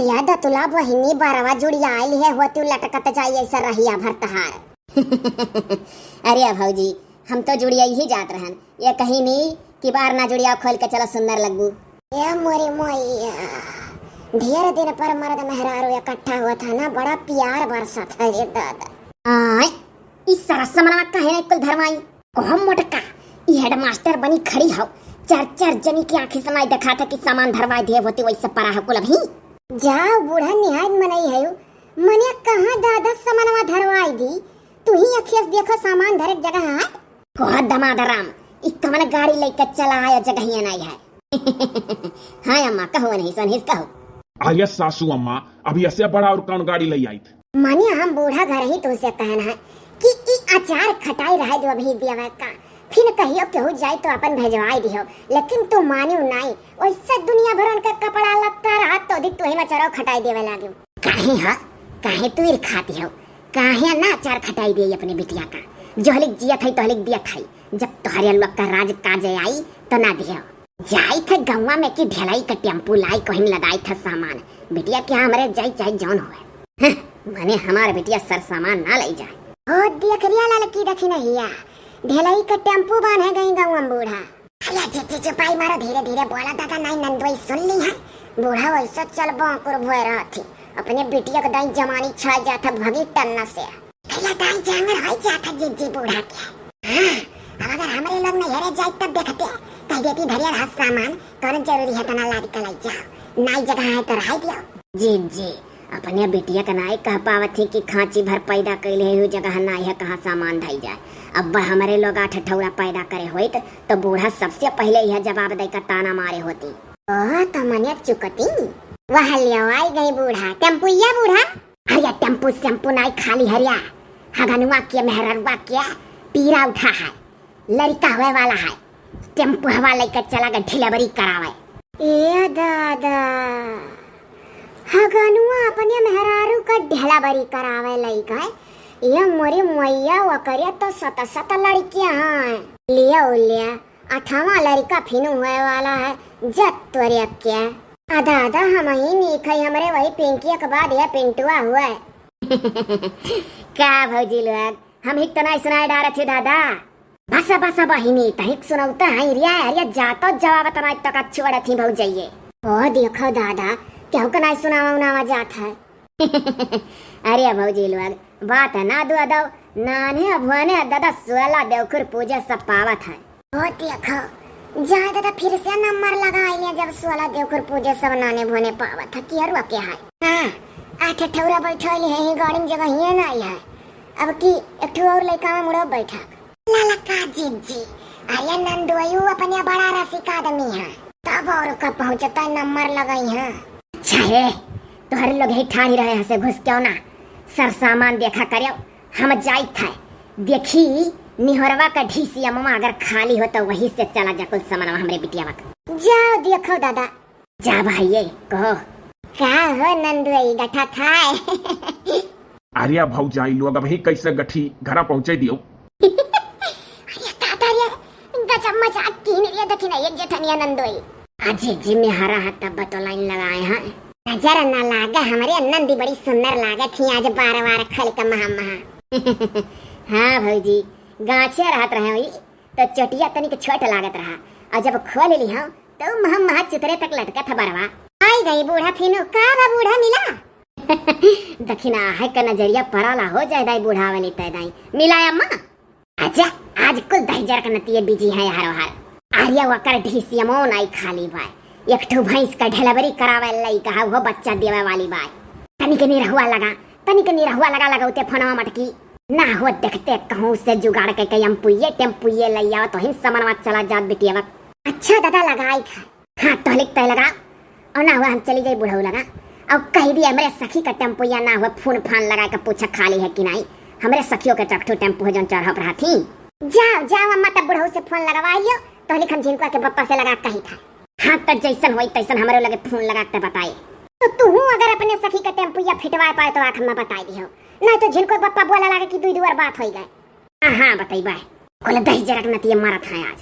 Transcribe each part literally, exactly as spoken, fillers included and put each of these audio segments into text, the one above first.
या दतुला बहिनी, बरवा जुड़ियाइल है, होती लटकत जाई ऐसा रहिया भर तहार। अरे भौजी, हम तो जुड़िया ही जात रहन, ये कहीं नहीं कि बार ना जुड़िया खोल के चलो, सुंदर लगबू। ए मोरी मोइया, ढेर दिन पर मर्द मेहरारू इकट्ठा हुआ था ना, बड़ा प्यार बरसत है रे दादा। आय, ई सरस मनवा काहे नहीं कुल धरवाई? कहो मोटका, ई हेडमास्टर बनी खड़ी हो, चार चार जनी की आंखी समाई देखा था कि सामान धरवाई दिए होती, वैसे परा है कुल अभी। जाओ बूढ़ा, निहायत मनई है, मने कहाँ दादा सामानवा धरवाई दी, तू ही अखियस देखो सामान धरे के जगह है। कहो दमाद राम, ई कवन गाड़ी लेके चला आयो, जगहिया नहीं है। हाँ अम्मा, कहो नहीं सुनिस, कहो। आया सासू अम्मा, अभी ऐसे बड़ा और कौन गाड़ी ले आई? मानिया हम बूढ़ा घर ही तुमसे कहन है कि ई अचार खटाई रहे दो अभी देवे का, फिर कहियो केहू जाई तो अपन भेजवाई दियो, लेकिन तू मानियो नाई। वैसे दुनिया भरन के कपड़ा लत्ता रहा तो अधिक तू ही मचरो खटाई देवे लागियो। काहे ह? काहे तू इर खाती हो? काहे ना अचार खटाई दे अपने बिटिया का? जोहलिक जियत है तोहलिक दियत है, जब तोहरे लोग का राज काजे आई तो ना दियो। जाई थे गौवा में कि ढलाई का टेम्पू लाई कहीं लदाई थे सामान। बिटिया के यहाँ हमरे जाई चाहे जौन होए। हं, मने हमार बिटिया सर सामान ना लाई जाए। ओ देख लिया ललकी दखिनहिया, ढलाई का टेम्पू बांधे गई गौवा में बूढ़ा। अरे जे जे जे पाई मारो, धीरे धीरे बोला दादा, नाई नंदोई सुन ली है। बूढ़ा वैसे चल बांकुर भोए रहा थी, अपने बिटिया के दाई जवानी छा जाता भगी टन्ना से। भैया दाई जांगर होई जात है जिज्जी बूढ़ा के। हाँ, अब अगर हमरे लोग नैहरे जाई तब देखते, कह देती धरिया रहा सामान, कौन जरूरी है तना लाद के लाई जाओ, नाई जगह है तो रहाई दियो। जिज्जी, अपने बिटिया का नाई कह पावत ही कि खांची भर पैदा कैले है, उ जगह नाई है कहाँ सामान धई जाए। अब हमरे लोग आठ ठौरा पैदा करे होइत तो बूढ़ा सबसे पहले यह जवाब दे का ताना मारे होती। ओह, तो मने चुकती। वह लियो आई गई बूढ़ा, टेम्पुइया बूढ़ा। अरे टेम्पू सेम्पू नाई खाली हरिया, हगनुआ के मेहररुआ के पीरा उठा है, लड़का होए वाला है, टेम्पू हवा लेके चला गए डिलीवरी करावे। ए दादा, हगनुआ अपने मेहरारू का डिलीवरी करावे लइका है। ये मोरी मैया, ओकरे तो सत सत लड़कियां हैं। लिया उलिया, अठवा लड़का फिनू होए वाला है, जत तोरे के। आ दादा, हम ही नीक है, हमरे वही पिंकिया के बाद यह पिंटुआ हुआ है। का भौजी लोग, हम ही तो नहीं सुनाए डारत है दादा। बस बस बहिनी, तहिक सुनौता है रिया, अरे जातो जवाब तना तक छोड़त ही भौजइये। ओ देखो दादा, केहू के नहीं सुनावा उनावा जात है। अरे भौजी लोग, बात ना दो दो, नाने भुने दादा सोला देवखुर पूजे सब पावत है। ओ देखो, जाए दादा फिर से नंबर लगा लिया, जब सोला देवखुर पूजे सब नाने भुने पावत है, कियरुआ के है। हाँ, आठ ठौरा बैठल है, ही गाड़ी में जगह ही नहीं है। अब की एक ठो और लइका में मुड़ो बैठा। ललका जिज्जी, अरे नंदोयू अपने बड़ा रसिक आदमी है, तब और का पहुँचता नंबर लगाई है। अच्छा है, तोहरे लोग ही ठाढ़ी रहे हंसे घुस क्यों ना, सर सामान देखा करियो, हम जाइत है। देखी निहोरवा का ढीसी अमवा अगर खाली हो तो वही से चला जा कुल सामानवा हमरे बिटिया का। जाओ देखो दादा। जा भाइये, कहो। का हो नंदुई गठा थाय? अरे भौजाई लोग, अबही कैसे गठी घरा पहुँचे दियो? अरे दादा रे, गजब मजाक कीन रे, देखी ना ये जेठनिया नंदोई। अजी जी में हरा हाथ तब तो लाइन लगाए हैं। नजर ना लागे, हमरे नंदी बड़ी सुंदर लागत ही आज बार बार खल का महा महा। हाँ भौजी, गाछे रहत रहे हुई तो चोटिया तनिक छोट लागत रहा, और जब खोल ली हम तो महा महा चितरे तक लटकत है बरवा। आई गई बूढ़ा फिनू, का बा बूढ़ा मिला? दखिना है का नजरिया पराला हो जाए दाई बूढ़ा वाली तय दाई। मिला अम्मा? अच्छा, आज कुल दहिजर के नतिये बिजी है हरो हर। अरे वकर ढीसियमो नाई खाली बाय। एक ठो भैंस का डिलीवरी करावे लई कहा, वो बच्चा देवे वाली बाय। तनिक निरहुआ लगा, तनिक निरहुआ लगा लगाउते फोनवा मटकी। ना हो देखते कहूँ से जुगाड़ के कयम पुइये टेम्पुइये लई आवा तो हिन समनवा चला जात बिटियावा। अच्छा दादा लगाई था। हाँ, तोहलिक तय लगा, और ना हुआ हम चली जाई बुढ़ऊ लगा। और कह दिया हमरे सखी का टेम्पो या ना हुआ, फोन फान लगा के पूछा खाली है कि नहीं। हमरे सखियों के चकठू टेम्पो है जौन चढ़प रहा थी। जाओ, जाओ अम्मा, तब बुढ़ऊ से फोन लगवा लियो, तोहलिक हम झिनकुआ के पप्पा से लगा कही था। हाँ, तो जैसन होई तैसन हमरे लगे फोन लगा के बताए। तो तू अगर अपने सखी का टेम्पो या फिटवा पाए तो आँख में बताई दियो, नहीं तो झिनको पप्पा बोला लगे कि दुई दुआर बात होई गए। हाँ, हाँ, बतइबा। कुल दही जरक नतिये मरत हैं आज।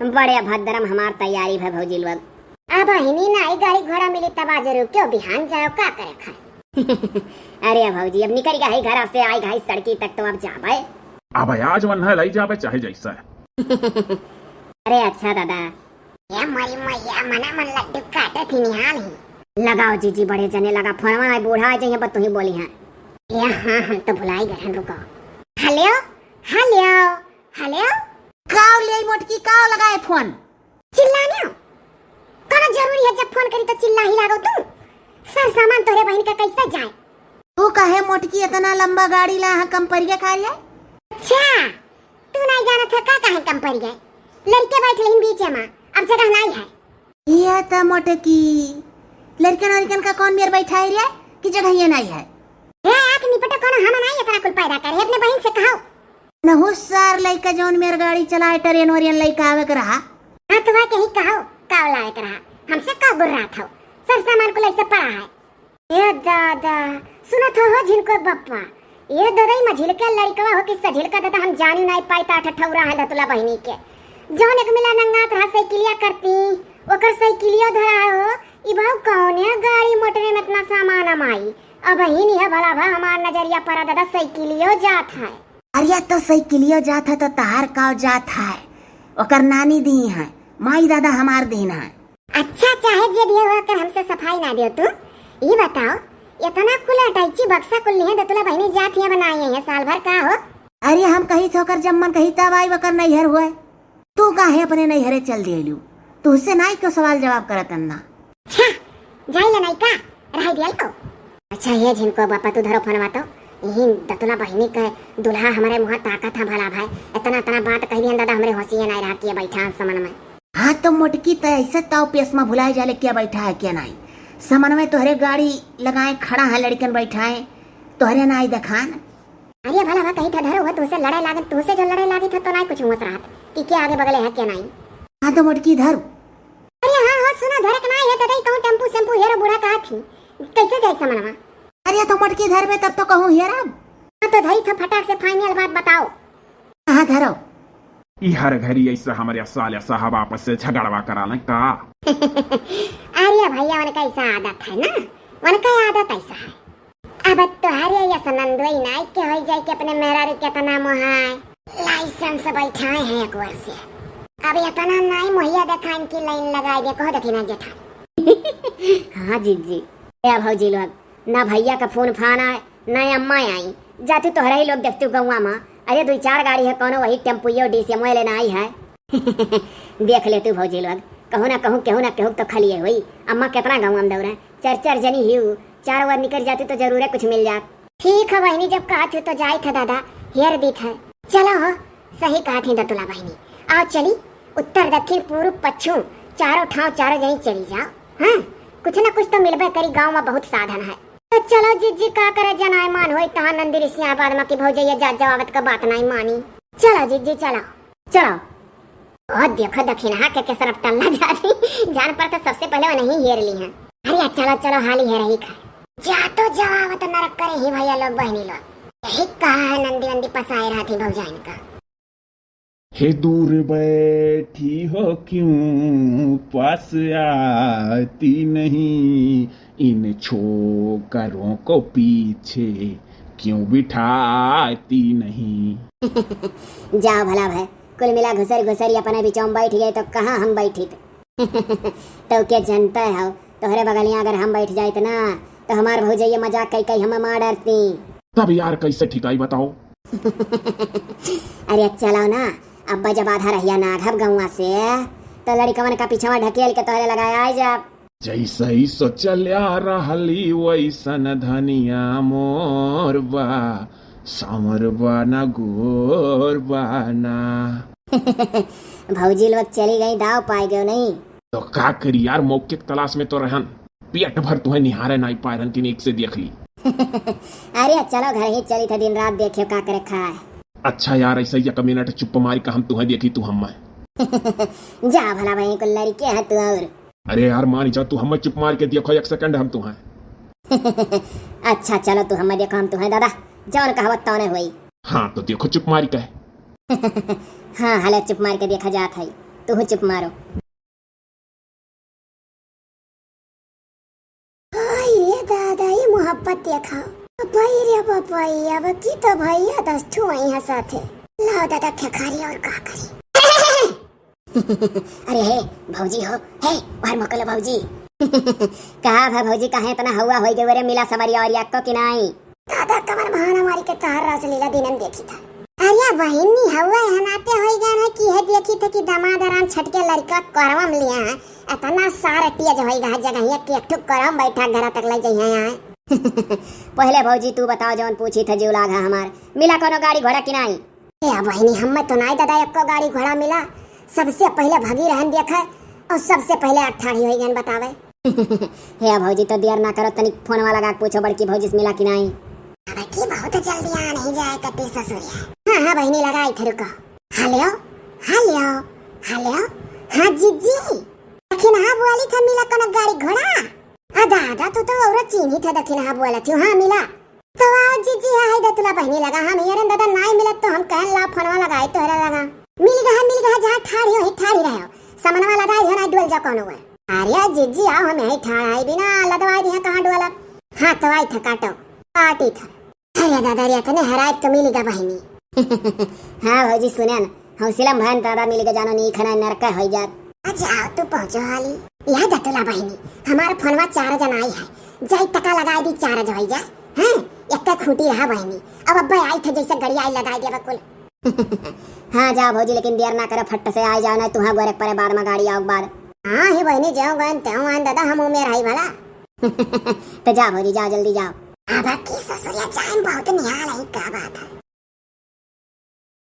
बड़े भद्रम हमार तैयारी भे भौजी लोग। अब हिनी नाई गाड़ी घोड़ा मिली तब आज रुक्यो, बिहान जाओ, का करे खाए? अरे भौजी, अब निकल गए घरा से, आई गई सड़की तक तो अब जाबे। अब आज वन्हा लई जाबे चाहे जैसा। अरे अच्छा दादा। या मरी मैया, मना मन लड्डू काटे थी निहाल ही। लगाओ जीजी, बड़े जने लगा फोनवा, नाई बूढ़ा आ जाइए, पर तू ही बोली है। या हाँ, हम तो भुलाई गए हैं, रुको। हेलो, हेलो, हेलो। काव ले मोटकी, काव लगाए फोन? चिल्लाने हो? कौनो जरूरी है जब फोन करी तो चिल्ला ही लागो तू? सर सामान तोहरे बहिन का कैसे जाए? तू काहे मोटकी इतना लंबा गाड़ी ला है, कंपरिया खा ले? अच्छा, तू नहीं जानत है का काहे कंपरिया? लड़के बैठ लेन बीच में, अब जगह नहीं है। ये त मोटकी, लड़कन वड़कन का कौन मेर बैठाए रे कि जगह ये नहीं है? हे आँख निपटो, कौनो हम नहीं इतना कुल पैदा करे, अपने बहिन से कहो। नहु सार लइका जौन मेर गाड़ी चलाए, ट्रेन वरेन लइका आवे के रहा। हाँ, तो वह कहीं कहो, का लावे के रहा? हमसे का गुर्रात हो? सर सामान कुल ऐसे पड़ा है। ए दादा, सुनत हो, हो झिनको बप्पा। ए दादा, ई मझिलका लड़कवा हो कि सझिलका दादा, हम जानी नाई पाई ता ठठौरा है दतुला बहिनी के। जौन एक मिला नंगात रहा साइकिलिया करती, ओकर साइकिलियो धरा हो। ई भाऊ कौने गाड़ी मोटरे में इतना सामान अमाई? अब ही नहीं है भला भा हमार नजरिया पड़ा दादा, साइकिलियो जात है। अरे तो साइकिलियो जात है तो तहार काव जात है? ओकर नानी दी है, माई दादा हमार दीन है। अच्छा, चाहे जे दिए हो, अगर हमसे सफाई ना दियो तू। ई बताओ, इतना कुल अटैची बक्सा कुल लिहे दतुला बहिनी जात हिया बनाई है साल भर का हो? अरे हम कही थे ओकर जब मन कही तब आई, ओकर नैहर हुए। तू काहे अपने नैहरे चल दियलू? तुहसे नाई क्यों सवाल जवाब करत अन्ना? अच्छा, जाई ले नाई का? रह दिया लो। अच्छा, ये झिनको बापा, तू धरो फोनवा तो। यही दतुला बहिनी के दुल्हा हमारे मुँह ताकत है भला भाई। इतना, इतना बात कह दिया दादा, हमरे होशिये नाई रहा कि ये बैठा है समन में। हाँ तो मोटकी, त ऐसे ताव पेश में भुलाए जाले क्या बैठा है क्या नाई। समन में तोहरे गाड़ी लगाए खड़ा है, लड़कन बैठाए, तोहरे नाई देखान। अरे भला भा कही था धरो, वो तुझसे लड़ाई लागत, तुझसे जो लड़ाई लागी था तो नाई कुछ होत रहत कि क्या आगे बगले है क्या नाई। हाँ तो मोटकी धरो। अरे हाँ हो, सुना, धरे के नाई है तो दई कहूँ टेम्पू सेम्पू हेरो बूढ़ा कहा थी, कैसे जाए समनवा? अरे तो मोटकी धरबे तब तो कहूँ हेरब। हाँ तो धरी था, फटाक से फाइनल बात बताओ। हाँ धरो। ई हर घड़ी ऐसा हमरे साले साहब आपस से झगड़वा करा लें का? अरे भैया, उनका ऐसा आदत है ना, उनका आदत ऐसा है। अब तोहरे यस नंदोई नाई के होई जाए कि अपने मेहरारू के इतना मोहाय। लाइसेंस बैठाए हैं एक वर्ष से। अब इतना नाई मोहिया देखाइन की लाइन लगाए दे, कहो देखी ना जेठा। हाँ जीजी, ए भौजी लोग, ना भैया का फोन फान आए, ना अम्मा आई। जातू तोहरे ही लोग देखतू गौवा मा। अरे दुई चार गाड़ी है, कौनो वही टेम्पुयो डीसीएमओ लेना आई है। देख ले तू भौजी लोग, कहूँ ना कहूँ, केहू ना केहू तो खलिए हुई। अम्मा कितना गौवा में दौड़े, चार चार जनी ही उ, चार ओर निकल जाती तो जरूरे कुछ मिल जात। ठीक है बहिनी, जब कहत हो तो जाइत है दादा, हेर दीत है। चलो हो, सही कहत है दतुला बहिनी। आओ चली, उत्तर दक्षिण पूर्व पश्चिम चारों ठाव चारों जनी चली जाओ। हाँ, कुछ ना कुछ तो मिलबे करी, गाँव में बहुत साधन है। तो चलो जीजी, का करे, जनाय मान होई तहाँ नंदी रिसिया बाद में कि भौजैया जात जाओ आवत का बात नहीं मानी। चलो जीजी चलो। चलो। ओ देखो दखिनहा के, के सरफ टल्ला जा रही। जान पर तो सबसे पहले वो नहीं हेर ली है। अरे चलो चलो, हाली हेर ही खा। जा तो जावा, वो तो नरक करे ही भैया लोग बहनी लोग। यही कहा है नंदी वंदी पसाए रहा थी भौजाइन का। हे दूर बैठी हो क्यों पास आती नहीं, इन छोकरों को पीछे क्यों बिठाती नहीं। जाओ भला भय, कुल मिला घुसर घुसर ही अपने बिचौं बैठ गए तो कहाँ हम बैठित। तो क्या जनता है हो, तोहरे बगलिया अगर हम बैठ जाइत ना तो हमार भौजैया मजाक कई कई हमें मार डरती। तब यार कैसे ठिकाई बताओ? अरे चलो ना, अब्बा जब आधा रहिया ना घब गौवा से तो लड़िकवन का पिछवा ढकेल के तोहरे लगाए आ जाब। जैसे ही सोचल्या रहली वैसन धनिया मोर बा, सांवर बा ना गोर बा ना। भौजी लोग चली गई, दाव पाए गयो नहीं। तो का करी यार, मौके की तलाश में तो रहन, पेट भर तुहे निहारे नाई पाए रहन कि नीक से देख ली। अरे चलो घर ही चली थे, दिन रात देखे का करे खाए। अच्छा यार, ऐसा एक मिनट चुप मारी का हम तुहे देखी, तू हम। जा भला भाई, कुल लड़के है तू और। अरे यार, मान जा, तू हमें चुप मार के देखो, एक सेकंड हम तुहें। अच्छा, चलो, तू हमें देखो, हम तुहें दादा, जौन कहवत तौने होई। हाँ, तो देखो, चुप मार के। हाँ, हले चुप मार के देखा जात है, तू चुप मारो। मोहब्बत देखाओ। बपई रे बपई, अब की तो भैया दस ठू आई है साथे। लाओ दादा खेखारी और का करी। अरे हे भौजी हो, हे बाहर मोकलो भौजी। कहा भा भौजी, काहे इतना हवा होई गए रे, मिला समरिया और याको कि नाई? दादा कमर बहाना मारी के तहार रासलीला दिनन देखी था। अरे बहिनी हवा है नाते होई गए है कि है देखी थे कि दामाद आराम छटके लड़का करवम लिया है। इतना सारा टीज होई गा जगह के एक ठो करम बैठा घर तक ले जाइए यहाँ। पहले भौजी तू बताओ जौन पूछी थे जीव लाग है हमार, मिला कोनो गाड़ी घोड़ा कि नाई? ए बहिनी, हम्मे तो नाई दादा एको गाड़ी घोड़ा मिला। सबसे पहले भगी रहन देखे और सबसे पहले अठारह होई गन बतावे। हे भौजी, तो देर ना करो, तनिक फोनवा लगा के पूछो बड़की भौजी से मिला कि नाई। अब की बहुत जल्दी आ नहीं जाए कती ससुरिया। हाँ हाँ बहिनी, लगाई थे, रुको। हेलो, हेलो, हेलो। हाँ जीजी, दखिनहा बोली था, मिला कोनो गाड़ी घोड़ा? आ दादा, तू तो औरत चीन्ही था, दखिनहा बोला थी। हाँ मिला। तो आओ जीजी, हाँ है दतुला बहिनी लगा, हम हेरन दादा नाई मिलत तो हम कहन ला फोनवा लगाई तोहरे लगा। मिल गया, मिल गया, जहाँ ठाड़ी हो ही ठाड़ी रहो, समनवा लगाई हो ना डोल जा कोनो हुआ। अरे जीजी आओ, हम यही ठाड़ आई बिना लदवाई दिया कहाँ डोला। हाँ तो आई था काटो, काटी था। अरे दादा रे, इतने हराए तो मिल गया बहिनी। हाँ भौजी सुने ना, हौसला में भयन दादा मिल गया, जानो नहीं खाना नरक हो जात। अच्छा आओ तू पहुँचो हाली। यह दतुला बहिनी, हमारा फोनवा चार जन आई है, जाई टका लगाई दी चार जन होई जा। हैं, एक खूंटी रहा बहिनी, अब अब्बा आई थे जैसे गड़ी आई लगाई दिया बकुल। हाँ जा भौजी, लेकिन देर ना करो, फट से आ जाओ, ना तुहा गोरे परे बाद में गाड़ी आओ बाद। हाँ ही बहिनी, जाओ गए तेहू आन दादा, हम उमेर है भला। तो जा भौजी, जाओ जल्दी जाओ। अब की ससुरिया जाए बहुत निहाल है, का बात है।